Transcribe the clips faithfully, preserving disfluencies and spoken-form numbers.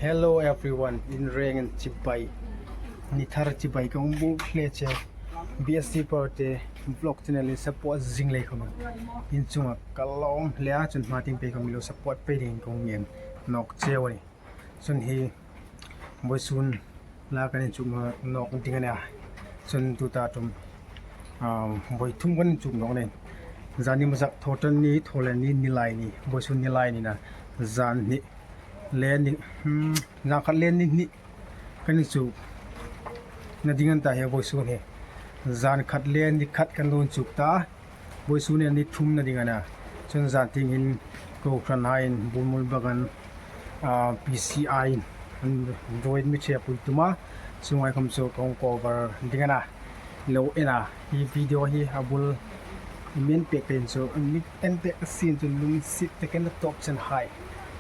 Hello everyone, inrengin chibai, ni thar chibai ka hung buk hle che. B S C Perte vlog channel-in support zing lei khawm in chunga ka lawm hle a, chun hma tieng pei khawm mi lo support pei dingin ka hung ngen nawk cheu a nih. Chun hi vawisun la kan inchuk nawk ding a nih a. Chun tuta ṭum, um, vawi thum kan inchuk nawk a nih. Zani hmasa, Thawṭanni, Thawlenni, Nilaini, vawisun Nilaini a nih a. Zan hni le ni, hmm, zan khat le ni hni kan inchukna ding a ni ta hi vawisun hi. Zan khat le ni khat kan lo inchuk ta. Vawisun hi ni thumna ding a nih a. Chun zan tieng hin kohranhaiin Bulmul Bagan, ah, P C I-in an ruoi mi ṭhe pui tum a. Chuong ang khawm chu ka hung cover ding a nih a. Lo en a, hi video hi a bul mi en pek pei in chu, mi en pek a sin chu lungsit takin a tawp chen hai.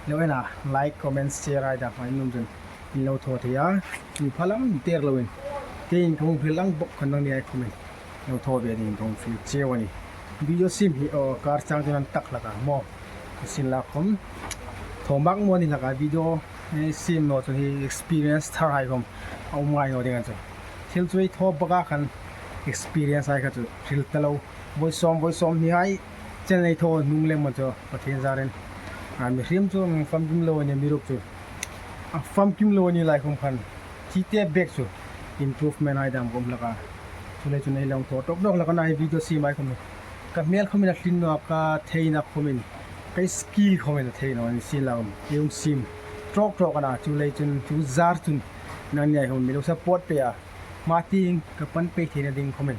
Lo en a, like, comment, share hai dam hai num chun in lo thaw thei a. Inphalam ter loin, keiin ka hung hril ang bawk khan nangni hai khawmin lo thaw ve dingin ka hung fiel cheu a nih. Video siem hi, aw, kar chang chun an tak hlak a maw. Sin la khawm, thaw mak maw ni hlak a, video, eh, siem naw chun hi experience thar hai khawm a um ngai naw ding a nih chu. Thil chu ei thaw bawk a khan experience hai kha chu hril ta lo. Vawi sawm, vawi sawmhni hai chen ei thaw hnung lem maw chu Pathien zarin, a, mihriem chu famkim lo a nih, amiruokchu a famkim lo a ni lai khawm khan, thi te bek chu improvement hai dam khawm hlak a. Chuleiin chun ei lo thaw tawp nawk hlak a nih, video siem hai khawm hi. Ka hmel khawmin a tlin naw a, ka theina khawmin, ka skill khawmin a thei naw a ni sin la khawm, ei hung siem tawk tawk a nih. Chuleiin chun chu zar chun nangni hai khawm mi lo support pei a, hma tieng ka pan pei theina ding khawmin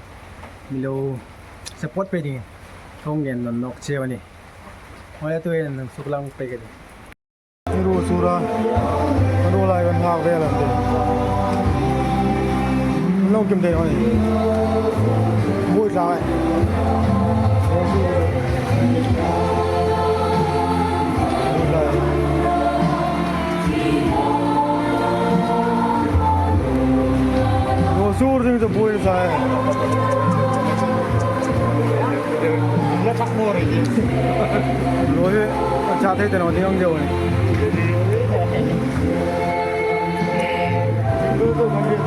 mi lo support pei dingin ka hung ngen nawn nawk cheu a nih. Aw le, tuhin nang suklang pei ka tih. Ni ru sura. Ru lai kan ngak vel an tih. Lo kim dei hoi. Bui tlai. Ru sur ding chu bui tlai. Lo hi, a cha thei te naw ding ang deu ni.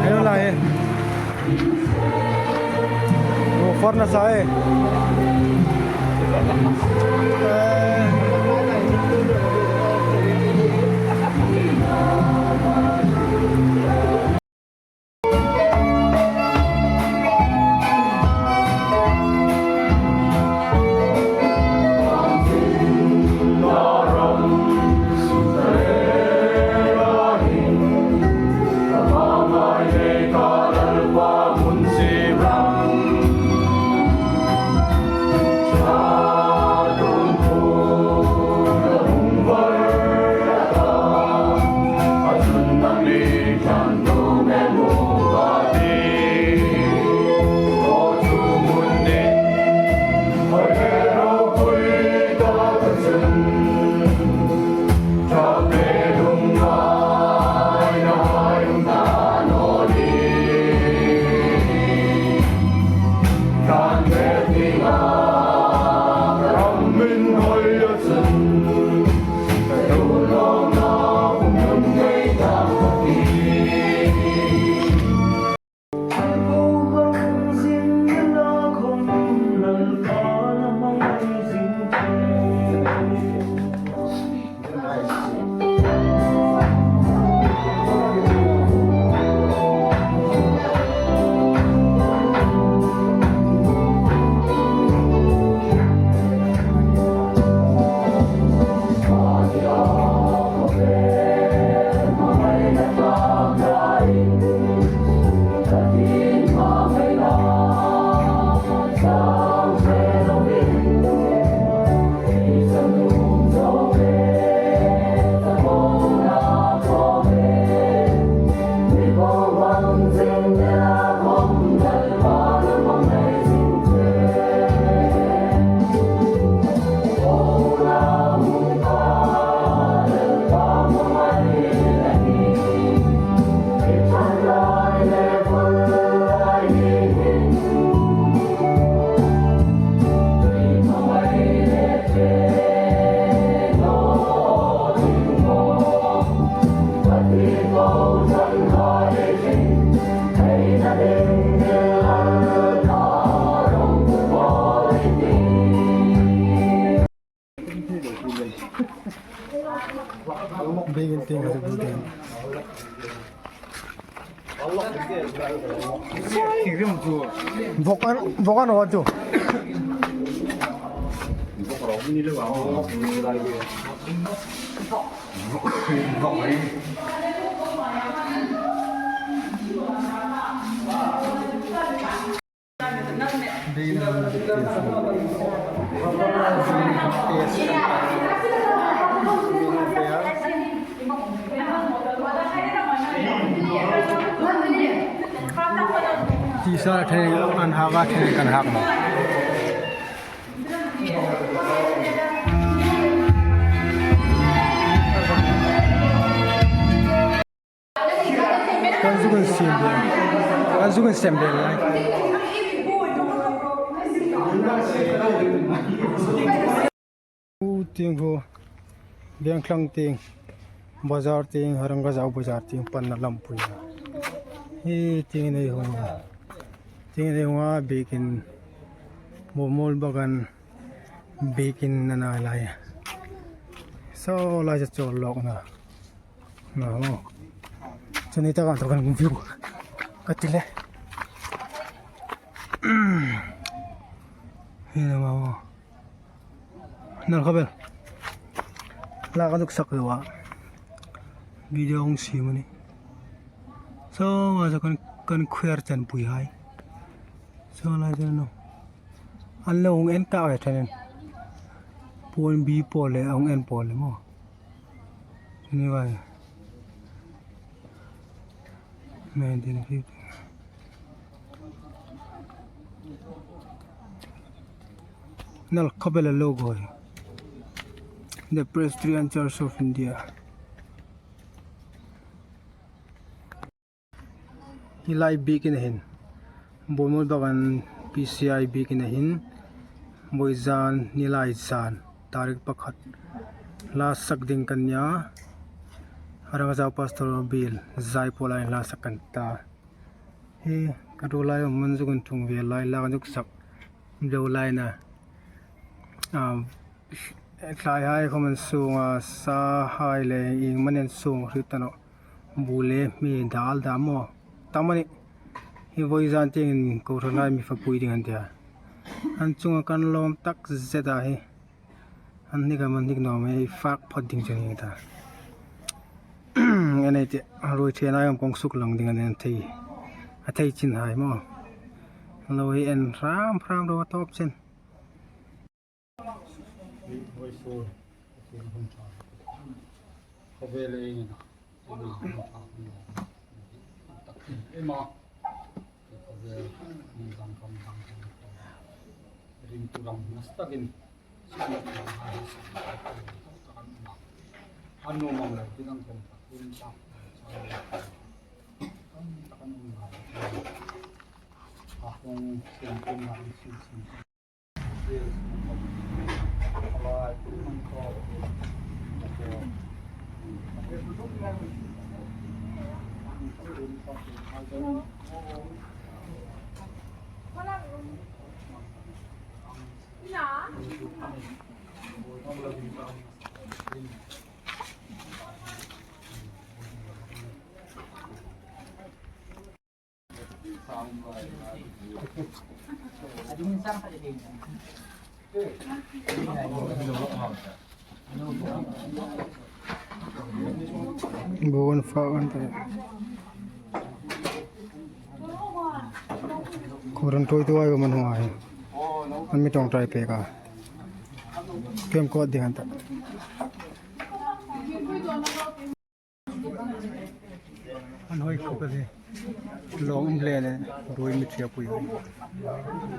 Hello lai. Lo far na sa e. Biekin tieng ka hre bul ding. Vawk an, vawk an aw chu. Tisa thei an hak a, thei kan hak naw. Kan zuk insiem ve. Kan zuk insiem ve lai. U tieng ho. Veng thlang tieng. Bazar tieng, Harangajao bazar tieng, panna lampui. Hi tieng nei hung. Tieng nei hung a, biekin. Mumul bagan. Biekin a na lai. Saw lai chu chawl lawk na. Naw. Chu ni taka an ṭawk kan view. Ka ti le. Hi na ma ma. Nal kha bel. La ka duk sak lo a. Video hung siem a nih. Saw, a saw kan, kan khuar chanpuihai. Saw lai chu naw. An lo hung en ta ve ṭhen. Puon bi po le, hung en po le maw. Anyway. Nineteen fifty. Nal kha bel a logo hi. The Presbyterian Church of India. Hi lai biekin a hin. Boimol Bagan P C I biekin a hin. Vawizan ni lai zan. Tarik pakhat. Hla sak ding kan nia. Harangajao Pastor Biel. Zai po lai hla sak kan ta. Hi ka ṭhu lai um man zuk an thung ve lai la kan zuk sak. Lo lai na. Um, Thlai hai khawm an sung a, sa hai le ieng man an sung hriet ta naw. Bu le hmi dal dam maw. Tam a nih. Hi vawizan tieng kohran hai mi fapui ding an tia. An chunga kan lawm tak zet a hi. An hnik am an hnik naw am ei fak phawt ding chu ni ta. An ei ti, ruoi ṭhen ai am kawng suk lang ding an thei. A thei chin hai maw. Lo hi en hram hram ro tawp chen. Buon fa an pe. Kohran ṭhuoitu ai man hung ai. An mi ṭawngṭai pek a. Kem kawt ding an ta. An hoi khawp a le. Lawm um le le, ruoi mi ṭhiampui.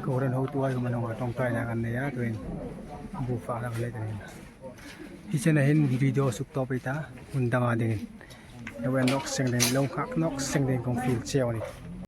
Kohran hotu ai man hung a ṭawngṭaina kan nei a, tuhin bu fa kan lei ta nih. Hi chena hin video suk tawp ei ta, hun danga dingin. Lo en nawk seng ding, lo hak nawk seng ding kawng fiel cheu a nih.